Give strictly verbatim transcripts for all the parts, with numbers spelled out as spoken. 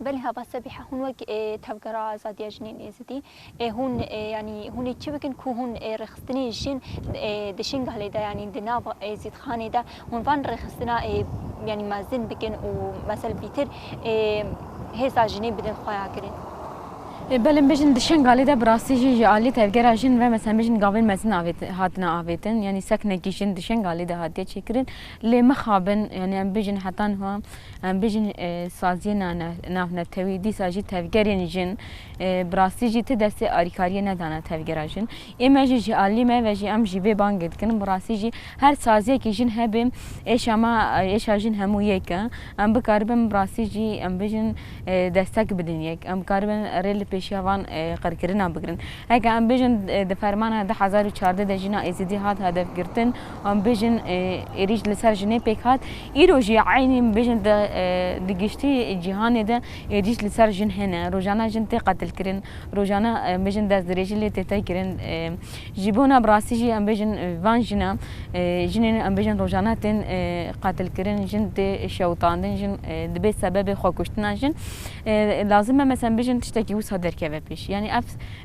Belê hava Sebîhe, hûn wek, e, tevgera azadiya jinên Êzidî, e, hûn, e, yanî hûn ê çi bikin ku hûn, e, rêxistinê jin, e, di Şingalê de, yanî di nav Êzîdxanê de hûn van rêxistina, e, yanî mezin bikin û mesel bîtir, e, hêza jinê bidin xweya kirin? E, belê, em bêjin di Şingalê de bi rastî jî ji alî tevgera jin ve, mesela, em bêjin gavên mezin avêt-, hatine avêtin, yanî seknekî jin di Şingalê de hatiye çêkirin. Lê mixabin, yanî em bêjin heta niha, em bêjin, e, saziyê na-, na-, navnetewî, dîsa jî tevgerên jin, e, bi rastî jî ti destê alîkariyê nedane tevgera jin. Ê me jî ji alî me ve jî em jî vê bangê dikin. Bi rastî jî her saziyekî jin hebe, êşa me, êşa jin hemû yek e. Em bikaribin bi rastî jî, em bêjin, e, destek bidin yek. Em bikaribin rê li pêşiya van, e, qirkirina bigirin. Heke em bêjin, e, di fermana du hezar û çardeh de jina Êzidî hat hedefgirtin, em bêjin, e, êrîş li ser jinê pêk hat. Îro jî eynî em bêjin di, e, di giştî cîhanê de êrîş li ser jin hene. Rojane jin tê qetilkirin. Rojane, e, em bêjin destdirêjî lê tête kirin. E, ji bona bi rastî jî em bêjin, e, van jina, e, jinên em bêjin rojane tên, e, qetilkirin, jin tê şewitandin, jin, e, dibe sebebê xwekuştina jin. E, lazim e, mesela, em bêjin tiştekî wisa derkeve pêş. Yanî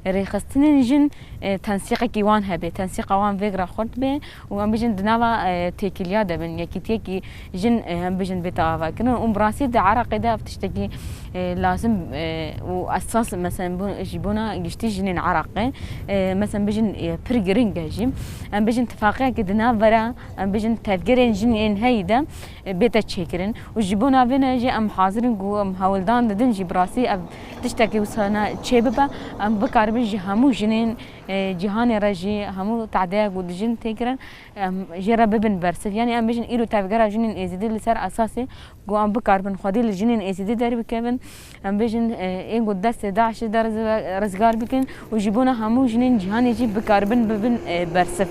ev rêxistinên jin, e, tensîqekî wan hebe, tensîqa wan vêgira xurt be û em bêjin di nava, e, têkiliya de bin, yekîtiyekî jin, e, em bêjin bête avakirin û bi rastî di Iraqê de ev tiştekî, e, lazim, e, û esas, mesela, bu, ji bona giştî jinên Iraqê, e, mesela, bêjin, e, pir giring e jî. Em bêjin tifaqiyekî di nav vera, em bêjin tevgerên jinên heyî de, e, bête çêkirin. Û ji bona vê ne jî em hazir in ku em hewldan didin jî bi rastî ev tiştekî wisane çê bibe, em bikaribin ji hemû jinên, e, cîhanê re jî hemû tehdêya ku di jin tê kirin, em jê re bibin bersiv. Yanî em bêjin îro tevgera jinên Êzidî li ser esasê ku em bikaribin xwedî li jinên Êzidî derbikevin. Em bêjin, e, ên ku destê DAIŞê de riz-, rizgar bikin û ji bona hemû jinên cîhanê jî bikaribin bibin, e, bersiv.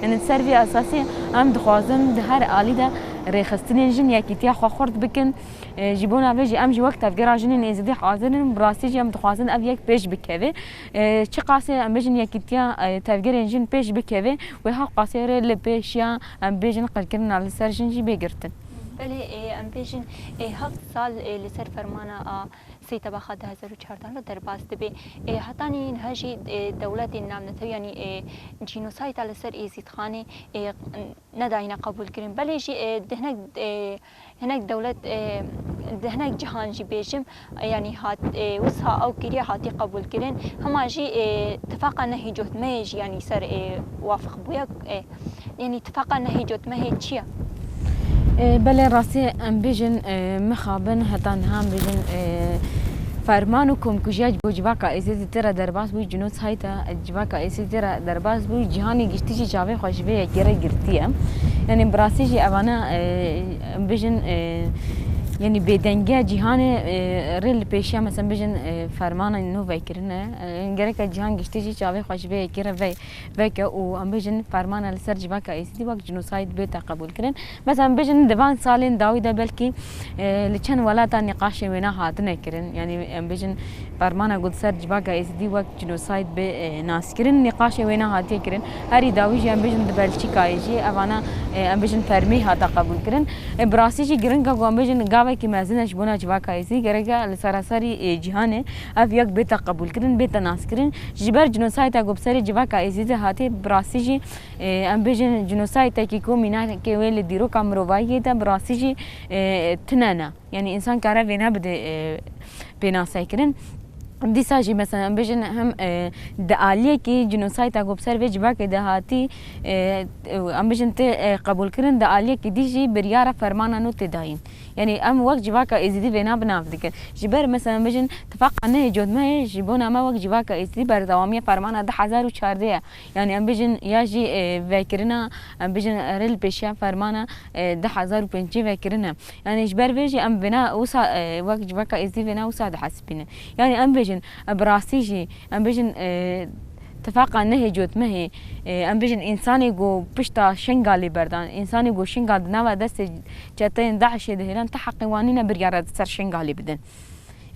Yanî ser vî esasê em dixwazin di her alî de rêxistinên jin yekîtiya xwe xurt bikin. E, ji bona vê jî em jî wek tevgera jinên Êzidî hazir in. Bi rastî jî em dixwazin ev yek pêş bikeve. E, çiqasê em bêjin yekîtiya, e, tevgerên jin pêş bikeve, wê hewqasê rê li pêşiya, em bêjin, qirkirina li ser jin jî bê girtin. Belê, e, em bêjin, e, heft sal, e, li ser fermana a sê Tebaxa du hezar û çardeh re derbas dibe. E, hetanî niha jî, e, dewletên navnetewî, yanî, e, cînosayda li ser Êzîdxanê, e, nedayine qebûlkirin. Belê jî, e, di hinek, e, hinek dewlet, e, di hinek cihan jî bêjim, e, yanî hat, e, wisa ew kiriye hatî qebûlkirin. Hema jî, e, tifaqa nehê cotmehê jî, yanî ser, e, wafiq bûye. E, Yanî tifaqa nehê cotmehê çi ye? E, belê rastî em bêjin, e, mixabin heta niha em bêjin, e, ferman û komkujiya bo civaka Êzidî tê re derbas bû, cînosayda civaka Êzidî tê re derbas bû, cîhanê giştî jî çavê xwe ji vê yekê re girtiye. Yanî bi rastî jî evane, e, em bêjin, e, yanî bêdengiya cîhanê, e, rê li pêşiya, mesela bêjin, e, fermana nû vekirine. E, gereke cîhan giştî jî çavê xwe ji vê yekê re ve veke û em bêjin fermana li ser civaka Êzidî wek cînosayd bête qebûlkirin. Mesela em bêjin di van salên dawî de belkî, e, li çend welatan nîqaşên wêna hatine kirin. Yanî em bêjin fermana ku di ser civaka Êzidî wek cînosayd bê, e, naskirin, nîqaşê wêna hatiye kirin. Herî dawî jî em bêjin di Belçîkayê jî evana, e, em bêjin fermî hate qebûlkirin. E, bi rastî jî giring e ku em bêjin gavekî mezin e ji bona civaka Êzidî, gereke li seraserî, e, cîhanê ev yek bête qebûlkirin, bête naskirin. Ji ber cînosayda ku bi serê civaka Êzidî hatiye, bi rastî jî, e, em bêjin cînosaydekî ku mînakê wê li dîroka mirovahiyê de bi rastî jî, e, tune ne. Yanî însan kare vêne bide, e, pênasekirin. Dîsa jî mesela em bêjin hem, e, di aliyekî cînosayda ku bi ser vê civakê de hatî, e, em bêjin tê, e, qebûlkirin, di aliyekî dî jî biryara fermana nû tê dayîn. Yanî em wek civaka Êzidî vêna bi nav dikin. Ji ber mesela em bêjin tifaqa nehê cotmehê ji bona me wek civaka Êzidî berdewamiya fermana du hezar û çardeh ye. Yanî em bêjin ya jî, e, vekirina, em bêjin rê li pêşiya fermana, e, du hezar û pêncî vekirine. Yanî ji ber vê jî em vêna wisa, e, wek civaka Êzidî vêna wisa dihesibînin. Yanî em bêjin, e, bi rastî jî, em bêjin, e, tifaqa nehê cotmehê, e, em bêjin însanê ku pişta Şingalê berdan, însanê ku Şingal di nava destê çeteyên DAIŞê dihêlan, ti heqê wan nîne biryara di ser Şingalê bidin.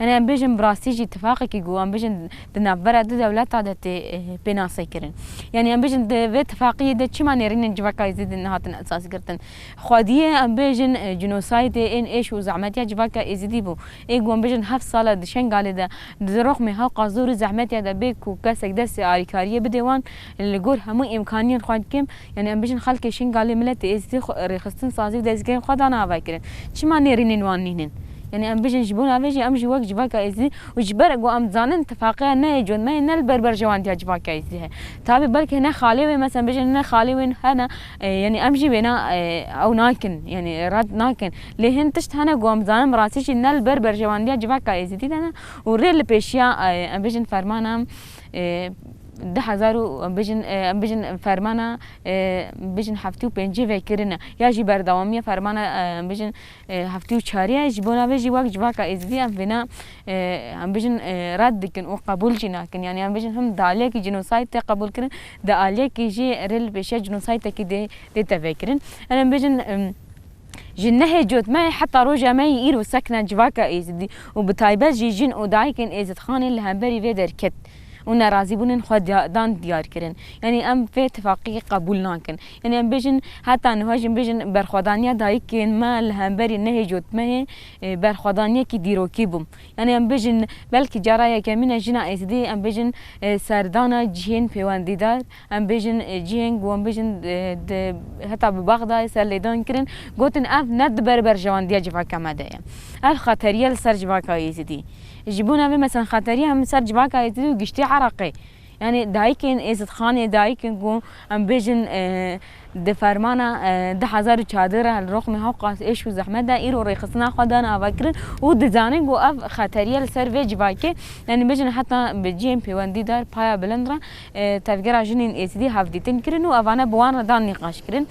Yani em bêjin bi rastî jî tifaqekî ku em bêjin di navbera du dewleta de tê, eh, pênasekirin. Yani em bêjin di vê tifaqiyê de çima nêrînên civaka Êzidî nehatin esasgirtin? Xwediyê em bêjin, eh, cînosaydê ên êş û zehmetiya civaka Êzidî bû. Ê ku em bêjin heft sala di Şengalê de di roxmê hewqa zor û zehmetiya de bê ku kesek destê alîkariyê bide wan, li gor hemû îmkaniyên xwe dikim, yani em bêjin xelkê Şengalê miletê Êzidî xwe rêxistin sazî û dezgehên xwe dane avakirin. Çima nêrînên wan nînin? Yani em bêjin ji bo navê jî em jî wek civaka Êzidî û ji ber ku em dizanin tifaqiya nehê cotmehê ne li ber berjewandiya civaka Êzidî heye. Tabî belkî ne xalê wê, mesela bêjin ne xalê wê hene, e, yani em jî wêna, e, ew nakin, yani red nakin. Lê hin tişt hene ku em dizanin bi rastî jî ne li ber berjewandiya civaka Êzidî de ne û rê li pêşiya, e, em bêjin fermana, e, du hezar û em bêjin, e, em bêjin fermana, e, bêjin heftê û pêncê vekirine ya jî berdewamiya fermana, e, em bêjin, e, heftê û çarê ye. Ji bo navê jî wek civaka Êzidî em vêna, e, em bêjin, e, red dikin û qebûl jî nakin. Yani em bêjin him di aliyekî cînosayd tê qebûl kirin, di aliyekî jî rê li pêşiya cînosaydekî dê, dê tevekirin. Yani em bêjin, em, Ji nehê cotmehê heta roja me yê îro sekine civaka Êzidî û bi taybet jî jin û dayikên Êzidxanê li hemberî vê derket û nerazîbûnên xwe diya-, dan diyar kirin. Yanî em vê tifaqî qebûl nakin. Yanî em bêjin heta niha jî em bêjin berxwedaniya dayikên me li hemberî nehê cotmehê, e, berxwedaniyekî dîrokî bû. Yanî em bêjin belkî cara yekemîn e jina Êzidî em bêjin, e, serdana cihên pêwendîdar. Em bêjin, e, cihên ku em bêjin, e, di, heta bi Bexdayê ser lêdan kirin, gotin ev ne di ber berjewandiya civaka me de ye. Ev xeteriye li ser civaka Êzidî. Ji bo navê mesela xeteriye hem li ser civaka Êzidî û giştî Iraqê. Yani dayikên Êzidxanê, dayikên ku em bêjin, e, di fermana, e, du hezar û çardeh re li roxmê hewqas êş û zehmet de îro rêxistina xwe dan ava kirin û dizanin ku ev xeteriye li ser vê civakê, yani bêjin heta bi cihên pêwendîdar paya bilind re e, tevgera jinên Êzidî hevdîtin kirin û evane bi wan re dan nîqaş kirin.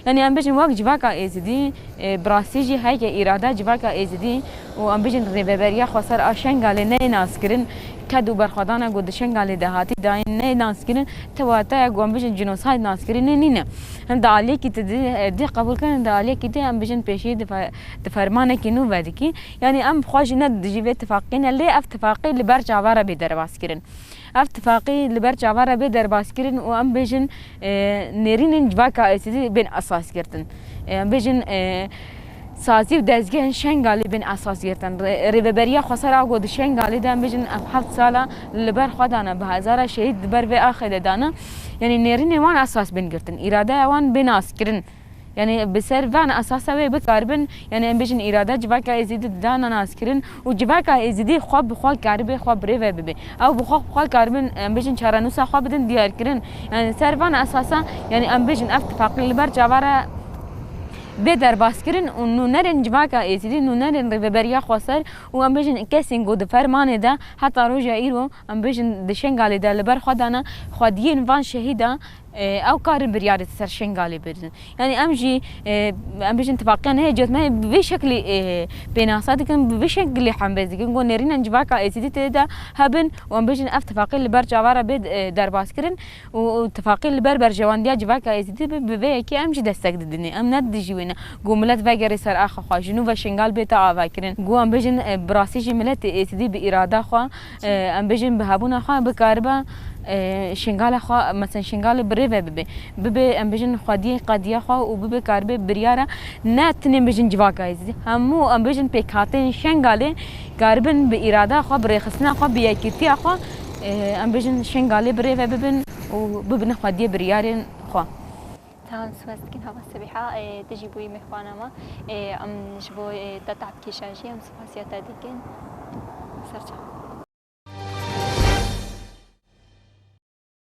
Yanî em bêjin wek civaka Êzidî, e, bi rastî jî heke îrada civaka Êzidî û em bêjin rêveberiya xweser a Şengalê neyê naskirin, ked û berxwedana ku di Şengalê de hatî dayîn neyê naskirin, tewateya ku em bêjin cînosayd naskirinê nîne. Hem di aliyekî te dê, e, dê qebûl kirin, di aliyekî dê em bêjin pêşî di fe-, di fermanekî nû vedikî. Yanî em xwe jî ne dijî vê tifaqî ne, lê ev tifaqî li ber çava re bê derbas kirin. Ev tifaqî li ber çava re bê derbas kirin û em bêjin, e, nêrînên civaka Êzidî bên esas girtin. E, em bêjin, e, sazî û dezgehên Şengalê bên esas girtin. Rê-, rêveberiya xweser a ku di Şengalê de em bêjin ev heft sala li ber xwe dane, bi hezara şehîd di ber vê axê de dane. Yanî nêrînên wan esas bên girtin. Îradeya wan bê naskirin. Yani bi ser van esasa wê bikaribin, yani em bêjin îrada civaka Êzidî dana naskirin û civaka Êzidî xwe bi xwe karibe xwe birêve bibe. Ew bi xwe bi xwe karibin, em bêjin çarenûsa xwe bidin diyarkirin. Yani ser van esasa, yani em bêjin ev tifaqî li ber çava re bê derbaskirin û nûnerên civaka Êzidî, nûnerên rêveberiya xweser û em bêjin kesên ku di fermanê de heta roja îro, em bêjin di Şengalê de li ber xwe dana, xwediyên van şehîda, e, ew karin biryarê ser Şengalê birin. Yani em jî, e, em bêjin tifaqiya nehê cotmehê bi vê şeklî, e, pênasa dikin, bi vê şeklî hembêz dikin. Ku nêrînên civaka Êzidî tê de hebin û em bêjin ev tifaqî li ber çava re bê, e, derbas kirin û, û tifaqî li ber berjewandiya civaka Êzidî bi, bi vê yekê em jî destek didinê. Em ne dijî wê ne. Ku milet vegerê ser axa xwe, ji nû ve Şengal bête avakirin. Ku em bêjin, e, bi rastî jî miletê Êzidî bi îrada xwe, e, em bêjin bi hebûna xwe bikaribe, e, Şengala xwe, mesela Şengalê bi rê ve bibe. Bibe, em bêjin xwediyê qediya xwe û bibe karibe biryara ne tenê bêjin civaka Êzidî. Hemû em bêjin pêkhateyên Şengalê karibin bi îrada xwe, bi rêxistina xwe, bi yekîtiya xwe, e, em bêjin Şengalê bi rê ve bibin û bibin xwediyê biryarên xwe. Tan spas dikin hava Sebîha, e, tu jî bûyî mêxwana me. E, em ji bo, e, te tehb kêşan jî em spasiya te dikin. Ser çav.